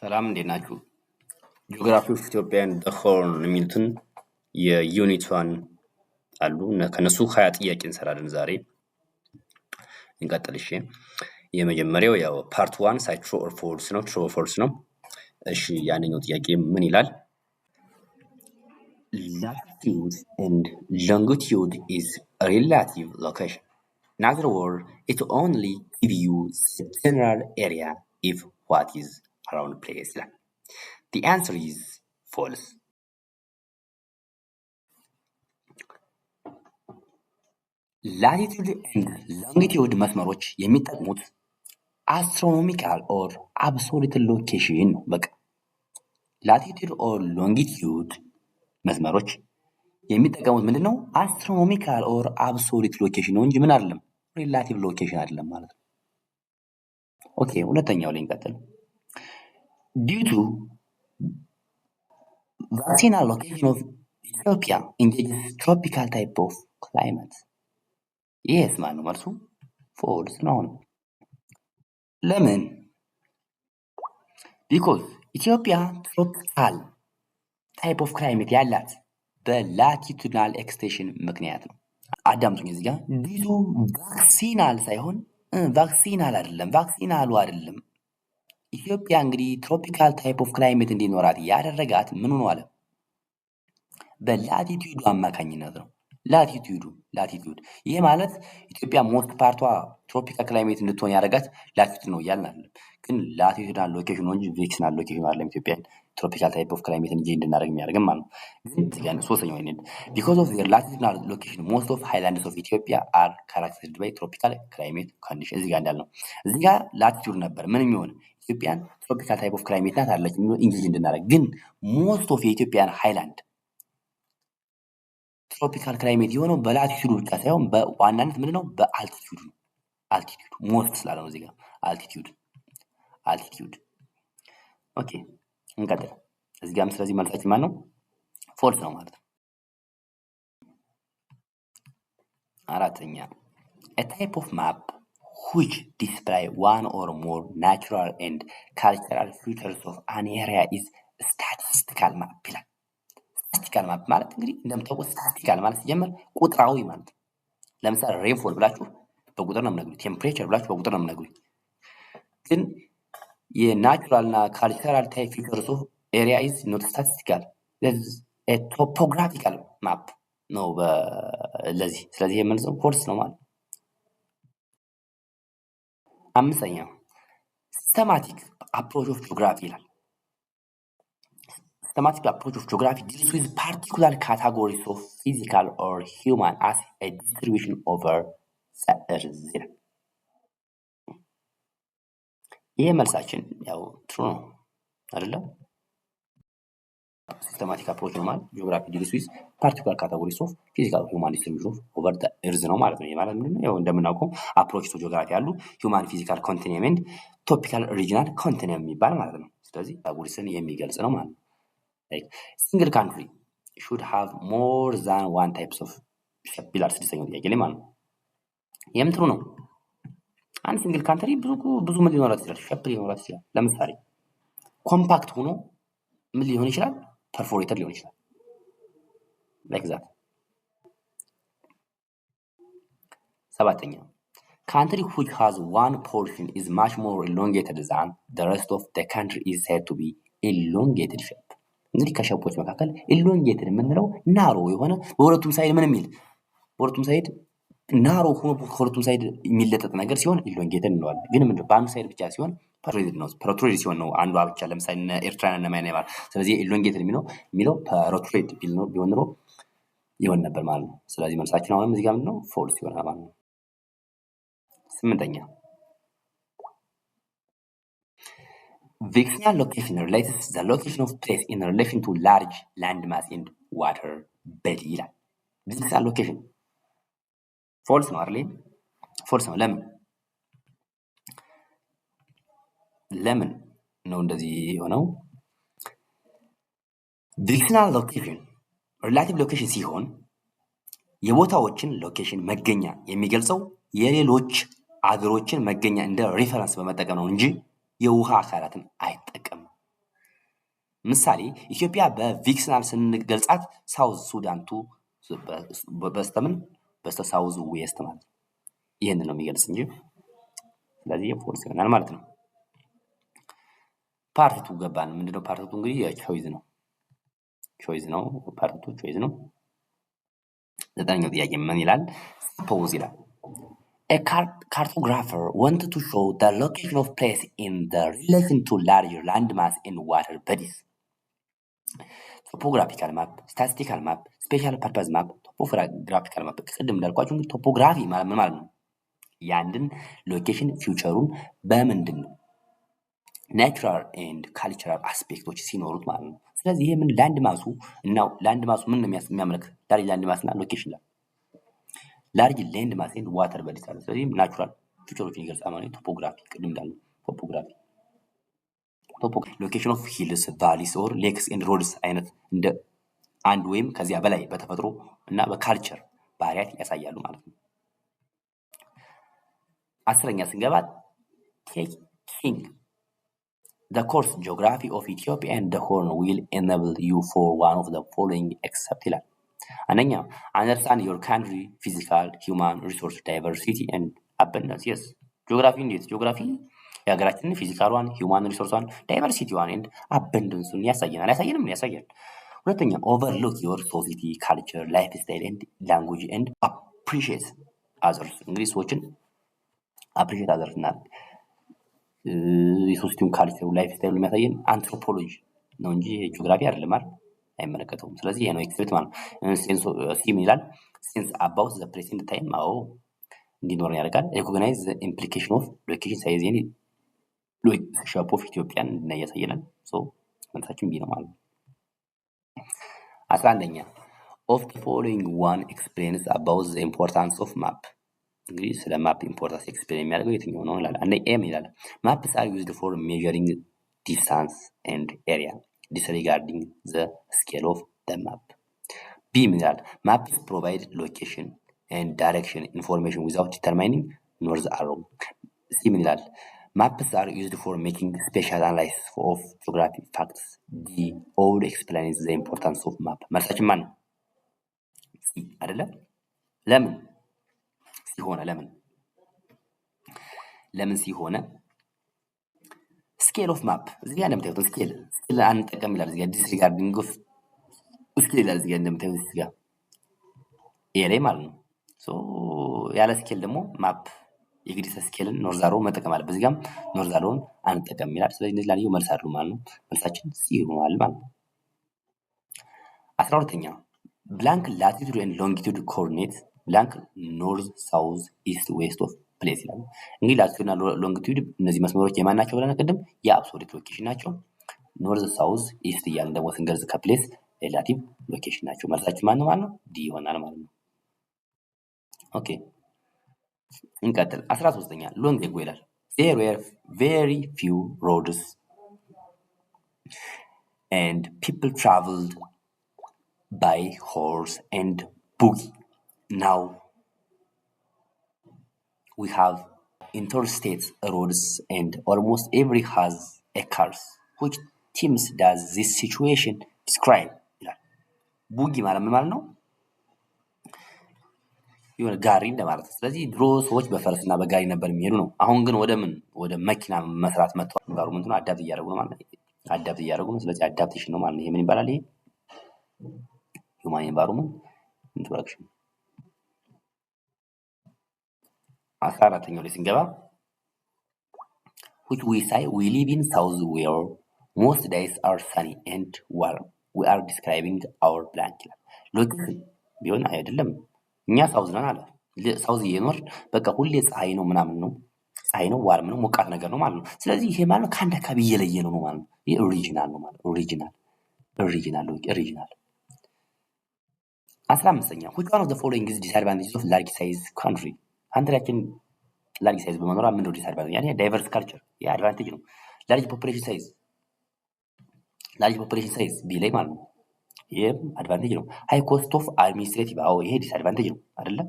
ሰላም እንዴት ናችሁ? Geography of Ethiopia and the Horn የሚሉትን የ unit 1 አሉ፣ ከነሱ 20 ጥያቄ እንሰራለን ዛሬ። እንቀጥል። እሺ፣ የመጀመሪያው ያው part 1 ሳይ true or false ነው። True false ነው። እሺ፣ ያንኛው ጥያቄ ምን ይላል? Latitude and longitude is relative location. In other words, it only give you the general area if what is around place ይላል። The answer is false. Latitude and longitude መስመሮች የሚጠቅሙት astronomical or absolute location ነው። በቃ latitude or longitude መስመሮች የሚጠቀሙት ምንድን ነው? Astronomical or absolute location ነው እንጂ ምን አይደለም፣ relative location አይደለም ማለት ነው። Okay፣ ሁለተኛው ላይ እንቀጥል። Due to vicinal location of Ethiopia engages tropical type of climate። ይሄስ ማን ነው? መልሱ false ነው። አሁንም ለምን? Because ኢትዮጵያ tropical type of climate ያላት በ latitudinal extension ምክንያት ነው። አዳምጡኝ፣ እዚህ ጋር due to vicinal ሳይሆን vicinal አይደለም፣ vicinal ኡ አይደለም። ኢትዮጵያ እንግዲህ tropical type of climate እንዲኖራት ያደረጋት ምኑ ነው አለ? በ latitude ኡ አማካኝነት ነው። Latitude ኡ latitude ይሄ ማለት ኢትዮጵያ most part ኧ tropical climate እንድትሆን ያደረጋት latitude ነው እያልን አይደለም። ግን latitudinal location ነው እንጂ vicinal location አይደለም ኢትዮጵያን tropical type of climate እንጂ እንድናደርግ የሚያደርግም ማለት ነው። ግን ሶስተኛው ይሄን because of their latitudinal location, most of highlands of Ethiopia are characterized by tropical climate condition። እዚህ ጋር እንዳልነው እዚህ ጋር latitude ነበር ምን የሚሆን ኢትዮጵያን tropical type of climate ናት አለች እንግሊዝ እንድናደርግ፣ ግን most of የኢትዮጵያን highland tropical climate የሆነው በ latitude ኡ ብቻ ሳይሆን በዋናነት ምንድነው? በ altitude ነው። Altitude most ስላለ ነው እዚህ ጋር altitude altitude። Okay፣ እንቀጥል። እዚህ ጋርም ስለዚህ መልሳችን ማን ነው? False ነው ማለት ነው። አራተኛ፣ a type of map which display one or more natural and cultural features of an area is statistical map ይላል። Statistical map ማለት እንግዲህ እንደምታውቁት statistical ማለት ሲጀምር ቁጥራዊ ማለት ነው። ለምሳሌ rainfall ብላችሁ በቁጥር ነው የምነግሩኝ። Temperature ብላችሁ በቁጥር ነው የምነግሩኝ። ግን የ natural እና cultural type features of area is not statistical, topographical map ነው ለዚህ። ስለዚህ የመልሰው false ነው ማለት ነው። አምስተኛ፣ systematic approach of geography ይላል። Systematic approach of geography deals with particular categories of physical or human as a distribution over the earth ይላል። ይሄ መልሳችን ያው true ነው አይደለም? Systematic approach ነው ማለት geography deals with particular categories of physical human distribution of over the earth ነው ማለት ነው። ይሄ ማለት ምንድነው? ያው እንደምናውቀው approach to geography አሉ፣ human physical continuum and topical regional continuum የሚባል ማለት ነው። ስለዚህ categories ን የሚገልጽ ነው ማለት ነው። Single country should have more than one types of shape ይላል ስድስተኛው ጥያቄ ላይ ማለት ነው። ይህም true ነው። አንድ single country ብዙ ብዙ ምን ሊኖራት ይችላል? Shape ሊኖራት ይችላል። ለምሳሌ compact ሆኖ ምን ሊሆን ይችላል? Perforated ሊሆን ይችላል። Like that። ሰባተኛ፣ country which has one portion is much more elongated than the rest of the country is said to be elongated shape። እንግዲህ ከ shape ኦች መካከል elongated የምንለው narrow የሆነ በሁለቱም side ምን የሚል፣ በሁለቱም side narrow ሆኖ ከሁለቱም side የሚለጠጥ ነገር ሲሆን elongated እንለዋለን። ግን ምንድነው፣ በአንዱ side ብቻ ሲሆን protruded ነው። Protruded ሲሆን ነው አንዷ ብቻ፣ ለምሳሌ እነ ኤርትራን እነ ማይናማር። ስለዚህ elongated የሚለው protruded ቢሆን ኖሮ ይሆን ነበር ማለት ነው። ስለዚህ መልሳችን አሁንም እዚህ ጋር ምንድነው? False ይሆናል ማለት ነው። ስምንተኛ፣ vicinal location relates the location of place in relation to large land mass and water body ይላል። Vicinal location false ነው አይደል? False ነው። ለምን ለምን ነው እንደዚህ የሆነው? Vicinal location relative location ሲሆን የቦታዎችን location መገኛ የሚገልጸው የሌሎች አገሮችን መገኛ እንደ reference በመጠቀም ነው እንጂ የውሃ አካላትን አይጠቀምም። ምሳሌ ኢትዮጵያ በ vicinal ስንገልጻት South Sudan to በስተምን በስተ south west ማለት ነው። ይህንን ነው የሚገልጽ እንጂ ስለዚህ false ይሆናል ማለት ነው። Part two ገባን። ምንድነው part two? እንግዲህ የ choice ነው፣ choice ነው። Part two choice ነው። ዘጠነኛው ጥያቄ ምን ይላል? Suppose ይላል፣ A cartographer wanted to show the location of place in the relation to larger landmass and water bodies. Topographical map፣ statistical map፣ special purpose map፣ topographical map። ቅድም እንዳልኳችሁ እንግዲህ topography ማለት ምን ማለት ነው? የአንድን location feature ኡን በምንድን ነው natural and cultural aspect ኦች ሲኖሩት ማለት ነው። ስለዚህ ይሄ ምን land mass ኡ እና land mass ኡ ምን ነው የሚያመለክት? Large land mass እና location ላይ large land mass and water bodies አለ። ስለዚህ natural feature ኦችን ይገልጻል ማለት ነው። Topography ቅድም እንዳልነው topography location of hills, valleys or lakes and roads አይነት እንደ አንድ ወይም ከዚያ በላይ በተፈጥሮ እና በ culture ባህሪያት ያሳያሉ ማለት ነው። አስረኛ ስንገባ፣ taking the course Geography of Ethiopia and the Horn will enable you for one of the following except ይላል። አንደኛ፣ understand your country physical human resource diversity and abundance። Yes፣ ጂኦግራፊ እንዴት ጂኦግራፊ የሀገራችንን physical ኧን፣ human resource ኧን፣ diversity ዋን and abundance ኡን ያሳየናል። ያሳየንም ያሳያል። ሁለተኛ፣ overlook your society, culture, lifestyle and language and appreciate others። እንግዲህ ሰዎችን appreciate others እና የ society ውን culture ኡ lifestyle ኡ የሚያሳየን አንትሮፖሎጂ ነው እንጂ ጂኦግራፊ አይደለም አይደል? አይመለከተውም። ስለዚህ ይሄ ነው except ማለት ነው። Sense C ምን ይላል? Sense about the present time፣ አዎ እንዲኖረን ያደርጋል። Recognize the implication of location, size and shape of ኢትዮጵያን እንድናይ ያሳየናል። So መልሳችን B ነው ማለት ነው። አስራ አንደኛ፣ of the following, one explains about the importance of map። እንግዲህ ስለ map importance explain የሚያደርገው የትኛው ነው ይላል። አንደ A ምን ይላል? Maps are used for measuring distance and area, disregarding the scale of the map። B ምን ይላል? Maps provide location and direction information without determining north arrow። C ምን ይላል? Maps are used for making spatial analysis of geographic facts። D, all explains the importance of map። መልሳችን ማን ነው? C አይደለ? ለምን C ሆነ? ለምን C ሆነ? Scale of map እዚህ ጋር እንደምታዩት scale አንጠቀም ይላል። እዚህ ጋር disregarding of scale ይላል። እዚህ ጋር እንደምታዩት እዚህ ጋር A ላይ ማለት ነው። So ያለ scale ደግሞ map የግዴታ scale ን north arrow መጠቀም አለበት። እዚህ ጋርም north arrow ን አንጠቀም ይላል። ስለዚህ እነዚህ ላንየው መልስ አሉ ማለት ነው። መልሳችን C ይሆናል ማለት ነው። አስራ ሁለተኛ፣ blank latitude and longitude coordinate blank north, south, east, west of place ይላል። እንግዲህ latitude እና longitude እነዚህ መስመሮች የማን ናቸው ብለን ቅድም የ absolute location ናቸው። North, south, east እያልን ደግሞ ስንገልጽ ከ place relative location ናቸው። መልሳችን ማን ነው ማለት ነው? D ይሆናል ማለት ነው። Okay፣ እንቀጥል። አስራ ሶስተኛ፣ long ago ይላል፣ there were very few roads and people traveled by horse and buggy. Now we have interstate roads and almost every has a cars. Which themes does this situation describe? ይላል። Buggy ማለት ምን ማለት ነው? የሆነ ጋሪ እንደማለት ነው። ስለዚህ ድሮ ሰዎች በፈረስና በጋሪ ነበር የሚሄዱ ነው። አሁን ግን ወደ ምን ወደ መኪና መስራት መጥተዋል። Environment ኡን adapt እያደረጉ ነው ማለት ነው። Adapt እያደረጉ ነው። ስለዚህ adaptation ነው ማለት ነው። ይሄ ምን ይባላል? ይሄ human environment interaction። አስራ አራተኛው ላይ ስንገባ፣ which we say we live in south where most days are sunny and warm, we are describing our blank ይላል። Location ቢሆን አይደለም፣ እኛ south ነን አለ። South እየኖር በቃ ሁሌ ፀሐይ ነው ምናምን ነው፣ ፀሐይ ነው፣ warm ነው፣ ሞቃት ነገር ነው ማለት ነው። ስለዚህ ይሄ ማለት ነው ከአንድ አካባቢ እየለየ ነው ማለት ነው። ይሄ regional ነው ማለት regional። አስራ አምስተኛ፣ which one of the following is disadvantage of large size country? Country ያችን large size በመኖሯ ምንድነው disadvantage? ያ diverse culture ያ advantage ነው። Large population size፣ large population size B ላይ ማለት ነው። ይህም advantage ነው። High cost of administrative፣ አዎ ይሄ disadvantage ነው አይደለ?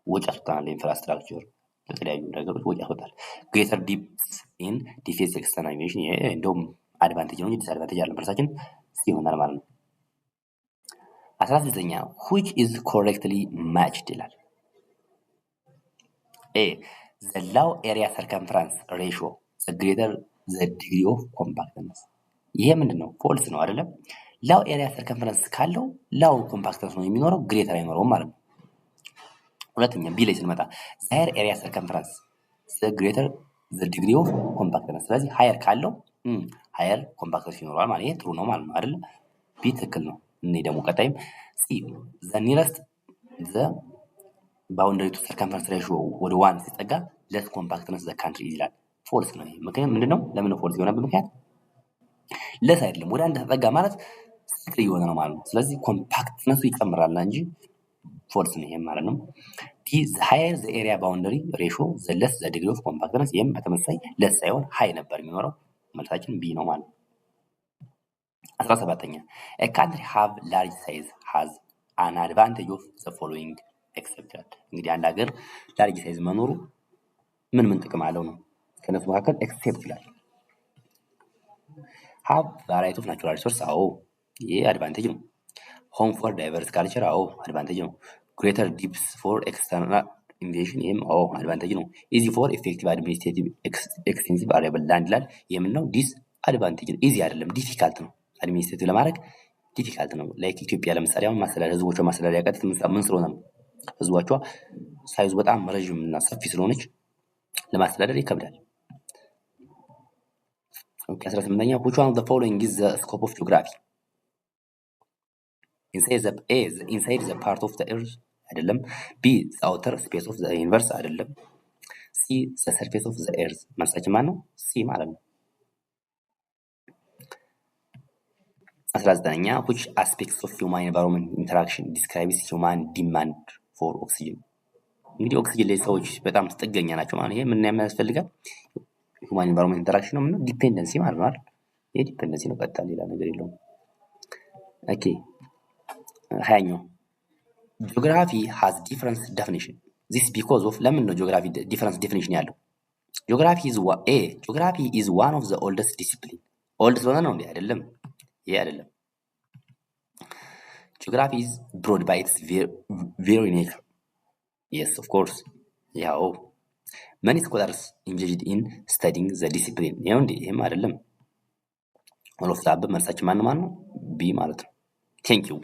ወጪ ያስወጣናል። ለ infrastructure ለተለያዩ ነገሮች ወጪ ያስወጣል። Greater depth in defense external ይሄ እንደውም Advantage ነው እንጂ disadvantage አይደለም። መልሳችን C ይሆናል ማለት ነው። 16ኛ፣ which is correctly matched ይላል። A, the low area circumference ratio, the greater the degree of compactness። ይሄ ምንድን ነው? False ነው አይደለም? Low area circumference ካለው low compactness ነው የሚኖረው፣ greater አይኖረውም ማለት ነው። ሁለተኛ B ላይ ስንመጣ the higher area circumference, the greater the degree of compactness። ስለዚህ higher ካለው higher compactness ይኖረዋል ማለት ይሄ true ነው ማለት ነው አይደለ? B ትክክል ነው። እኔ ደግሞ ቀጣይም C, the nearest the boundary to circumference ratio ወደ one ሲጠጋ less compactness the country ይላል። False ነው ይሄ። ምክንያት ምንድነው? ለምን false የሆነበት ምክንያት less አይደለም፣ ወደ አንድ ተጠጋ ማለት circle እየሆነ ነው ማለት ነው። ስለዚህ compactness ኡ ይጨምራል እንጂ false ነው ይሄም ማለት ነው። D, the higher the area boundary ratio, the less the degree of compactness። ይህም በተመሳሳይ less ሳይሆን high ነበር የሚኖረው። መልሳችን B ነው ማለት ነው። 17ኛ፣ a country have large size has an advantage of the following except ይላል። እንግዲህ አንድ ሀገር large size መኖሩ ምን ምን ጥቅም አለው ነው። ከነሱ መካከል except ይላል። Have variety of natural resource፣ አዎ ይሄ advantage ነው። Home for diverse culture፣ አዎ advantage ነው። Greater defense for external invasion፣ ይህም አዎ advantage ነው። Easy for effective administrative extensive arable land ይላል። ይህ ምን ነው? Disadvantage ነው። Easy አይደለም፣ difficult ነው። Administrative ለማድረግ difficult ነው። Like ኢትዮጵያ ለምሳሌ አሁን ማስተዳደር ህዝቦቿ ማስተዳደር ያቃታት ምን ስለሆነ ነው? ህዝቦቿ size ኡ በጣም ረዥም እና ሰፊ ስለሆነች ለማስተዳደር ይከብዳል። Okay፣ 18ኛ፣ which one of the following is the scope of geography? Inside the A, inside the part of the earth አይደለም። B, the outer space of the universe አይደለም። C, the surface of the earth። መልሳችን ማን ነው? C ማለት ነው። 19ኛ፣ which aspects of human environment interaction describes human demand for oxygen? እንግዲህ ኦክሲጅን ላይ ሰዎች በጣም ጥገኛ ናቸው ማለት ይሄ ምን ያስፈልጋል? Human environment interaction ነው። ምነው dependency ማለት ነው አይደል? ይሄ dependency ነው። ቀጥታ ሌላ ነገር የለውም። Okay፣ 20ኛው፣ geography has different definition, this because of። ለምን ነው geography different definition ያለው? Geography is A, geography is one of the oldest discipline። Old ስለሆነ ነው እንዴ? አይደለም፣ ይሄ አይደለም። Geography is broad by its very nature, yes, of course። ያው many scholars engaged in studying the discipline ይኸው እንዴ? ይሄም አይደለም። All of the above። መልሳችን ማን ማን ነው? B ማለት ነው። Thank you.